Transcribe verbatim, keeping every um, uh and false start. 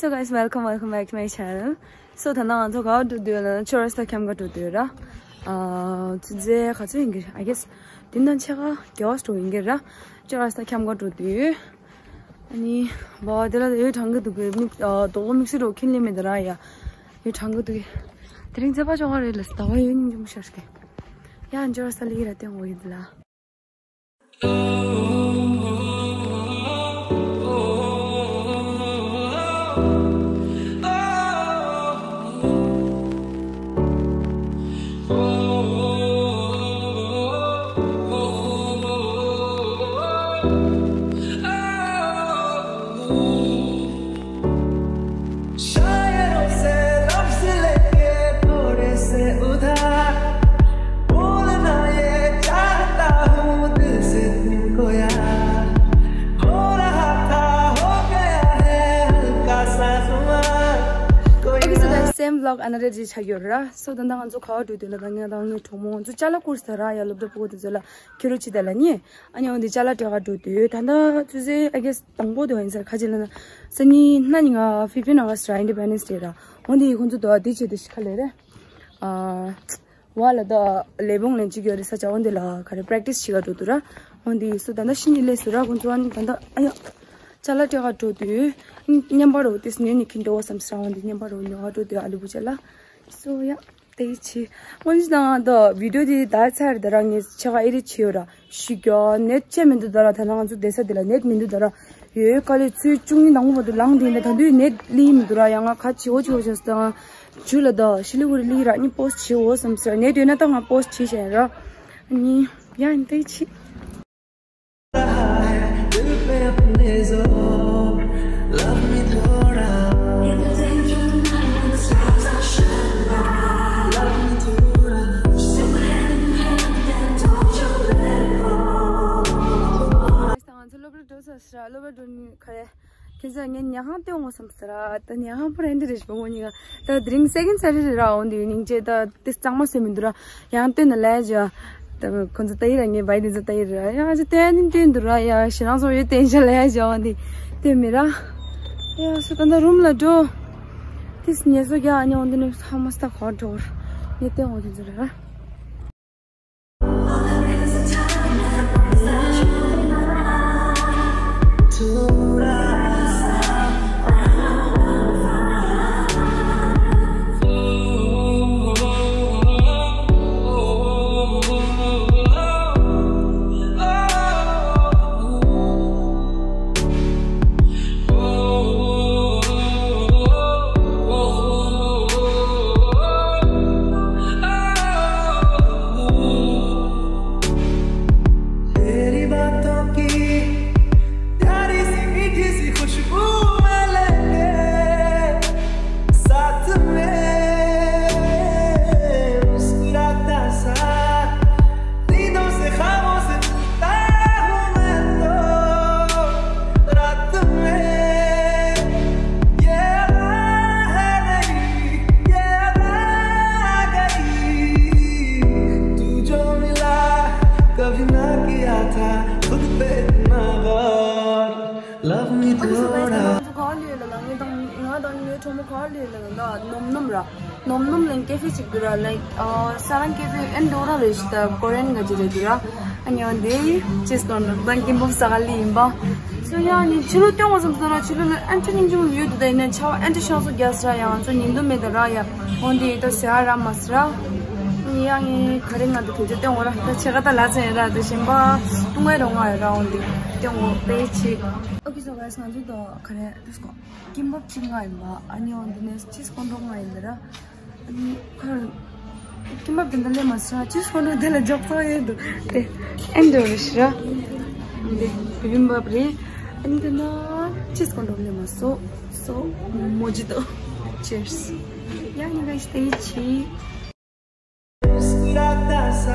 So guys, welcome, welcome back to my channel. So ད་ནང་ང་ཚོ་ག་པར་འགྲོ་འདོད་ལ་ཆོས་ར་ས་ཁྱམས་ག་འགྲོ་འདོད་ར། ཨ་ཚོད་ཟེ་ག་ཚོད་ཡིན་གི། I guess དེ་ནང་ཆེ་ག་རྒྱལ་བ་སྤྲོ་ཡིན་གི་ར། ཆོས་ར་ས་ཁྱམས་ག་འགྲོ་འདོད། ཨ་ནི་བ་དེ་ལ་ཡོད་གྲང་གི་འདུག་གི། མིག་ཨ་དོག་མིག་སི་རོ་ཁྱིན་ལེ་མེད་ད་ར་ཡ། ཡོད་གྲང་གི་འདུག་གི། དེ་རིང་ཚེས་པ་བཅོ་ལྔ་རེད་ལ། ཟླ་བ་ཡོད་སྙིང་རྗེ་མོ་ཤར་གི། ཡ་ཆོས་ར་ས་ལི་ར་ཏེ་འོ་ཡིན་ལ། शायरों से लफ्ज लेके थोड़े से उधार, बोलना ये चाहता हूँ दिल से तुमको यार। हो रहा था, हो गया है हल्का सा खुमार। कोई Okay, so ना guys, same vlog another day ཆགས་ཡོད་ར། So ད་ལྟ་ང་ཚོ་ག་པར་འགྲོ་འདོད་ལ། ད་ངས་ད་ངའི་གྲོགས་མོ་ང་ཚོ་ཅ་ལག་བསྐུར་ས་ར་ཡ། སློབ་གྲྭ་ཕྲུ་གུ་དེ་ཚོ་ལ་ཁྱེར་རོགས་བྱེད་ད་ལ་ཉེ། ཨ་ནི་འོ་འདི་ཅ་ལག་སྤྲད་ག་འགྲོ་འདོད། ད་ལྟ་ཚོད་ཟེ་I guess དང་པོ་དེ་ཡིན་ས་ར། ག་ཅི་ལ་ན་སང་ཉིན་གནངས་ཉིན་ང་fifteen August ར། Independence Day ར། འོ་འདི་ཁོང་ཚོ་དོ་འདི་བྱེད་དུ་ཤི་ཁ་ལེ་རེད། ཨ་བ་ལ་ད་ལས་བོང་ལེན་ཅིག་ཡོད་རེད་ས་ཆ། འོ་འདི་ལ་ག་རེ་practice བྱེད་ག་འགྲོ་འདུག་ར། འོ་འདི་སུ་ད་ལྟ་ཤི་ཉིན་ལས་སུ་ར། ཁོང་ཚོ་ཨ་ནི་ད་ལྟ་ཨ་ཡ་ཅ་ལག་སྤྲད་ག་འགྲོ་འདོད། མཉམ་པ་རོ་དེ་སུ་ཉོ་ནི་ཁྱིན་འགྲོ་བསམ་ས་ར། འོ་འདི་མཉམ་པ་རོ་ཉོ་ག་འགྲོ་འདོད། ཨ་ལུ་བུ་ཅ་ལག། So yeah དེ་ཆི། སྔོན་ཞིག་དང་ད་video དེ་ད་ཚར་ད་ར། ངས་ཆེ་ག་ཨེ་རེད་ཆི་ཡོད་ར། ཤི་ག་net བྱས་མི་འདུག་ད་ར། ད་ནང་ང་ཚོ་བསྡད་ས་དེ་ལ་net མི་འདུག་ད་ར། ཡོད་ག་ལེ་ཚོད་བཅུ་གཉིས་དང་པོ་བར་དུ་ལངས་དེ་ཡིན་ད། ད་དུང་net ལི་མི་འདུག་ར། ཡང་ང་ག་ཆི་འོ་ཆི་འོ་ཆི་ད་ཇུ་ལ་ད་ཤི་ལི་གུ་རི་ལི་ར་ནི་post བྱེད་འོ་བསམ་ས་ར། net ཡོད་ན་ད་ང་post བྱེད་བཞག་ར། ཨ་ནི་ཡ་ཨིན་དེ་ཆི། दिल पे अपने जोर, love me थोड़ा, love me थोड़ा। ང་ཚོ་སློབ་གྲྭ་འགྲོ་ཚར་ས་ར། སློབ་གྲྭ་འགྲོ་ནི་ག་རེ། ཁྱེད་ཚོ་ངས་ཉལ་ཁང་སྟོན་འོང་བསམ་ས་ར། ད་ཉལ་ཁང་པོ་རེད་འདི་རེད་ཞིག་པོ་ངོ་གཉིས་ཀ་ད་དེ་རིང་second Saturday ར། འོ་འདི་སྙིང་རྗེ་ད་དེ་གཙང་མ་བཟོས་མི་འདུག་ར། ཡང་སྟོན་ན་ལས་བྱ། ད་ཁོ་ཚོ་ལྟ་ཡི་ར། ངས་བའི་དེ་ཚོ་ལྟ་ཡི་ར། ཡང་ཅི་སྟོན་ནི་སྟོན་འདུག་ར། ཡ་ཞེ་སྣང་སོང་ཡོད་བསྟན་བྱ་ལས་བྱ། འོ་འདི་སྟོན་མི་ར། ཡ་སུ་ད་ད་རུམ་ལ་འགྲོ། དེ་ཉལ་སོ་རྒྱ་ཨ་ནི་འོ་འདི་ནི་ཧ་མ་སྟ་གོ་འགྲོ། ངས་སྟོན་འོ་དེ་ཚོ་ར། तेरी बातों की प्यारी सी मीठी सी खुशबू मैं लेके साथ में मुस्कुराता सा नींदों से ख्वाबों से मिलता हूँ मैं तो रात में ये अदा है नई, ये अदा आ गई। तू जो मिला कभी ना किया था खुद पे इतना गौर। Love me थोड़ा। ང་དང་ངའི་གྲོགས་མོ་ག་ལུས་ལ་ང་ད་ནོམ་ནོམ་ར། ནོམ་ནོམ་ལ་cafe ཅིག་འདུག་ར། like ཨ་ས་རང་cafe and འདུག་ར། རེ་ཞིག་ད་Korean ག་ཅིག་རེད་འདུག་ར། ཨ་ནི་འོ་འདི་ཅེས་གོན་ར་ད་ཀིམ་པོབ་ས་ག་ལི་ཡིན་པ། སོ་ཡ་ནི་ཕྱི་ལོ་སྟོན་འོ་བསམ་སོང་ར། ཕྱི་ལོ་ལ་ཨན་ཊི་ཉིན་ཅུང་ཡོད་འདུག་ད་ཡིན་ན་ཆ་བ་ཨན་ཊི་ཤང་སོ་རྒྱ་སི་ར། ཡང་ཚོ་ཉིན་དུ་མེད་ད་ར་ཡ། འོ་འདི་ད་སེ་ཧ་ར་མ་སི་ར། ཡ་ངའི་ག་རེ་ང་ད་དེ་ཚོ་སྟོན་འོ་ར། ད་ཆེ་ག་ད་ལ་ཚན་ར། ད་གཞན་པ་ཏུང་ངའི་རོ་ང་ར། འོ་འདི་སྟོན་འོ་པེ་ཆེ། Okay so guys ང་ཚོ་ད་ག་རེ་ད་སྐོ། ཀིམ་པོབ་གཅིག་ང་ཡིན་པ། ཨ་ནི་འོ་འདི་ནས་ཅིས་ཀོན་ཀྲོག་ང་ཡིན་པ་ར། ཨ་ནི་ཁར་ཀིམ་པོབ་དེ་འདྲ་ལས་མ་སོང་། ཅིས་ཀོན་ཀྲོག་དེ་ལ་འཇོག་ཚོགས་ཡོད་འདུག་དེ་ཨེན་འདྲ་རེད་ཤི་ར། འདི་བི་བིམ་པབ་རེད། ཨ་ནི་དེ་ན་ཅིས་ཀོན་ཀྲོག་ལས་མ་སོང་། སོ་མོ་ཇི་ཏོ། Cheers. ཡ་ནི་guys དེ་ཆི། मुस्कुराता सा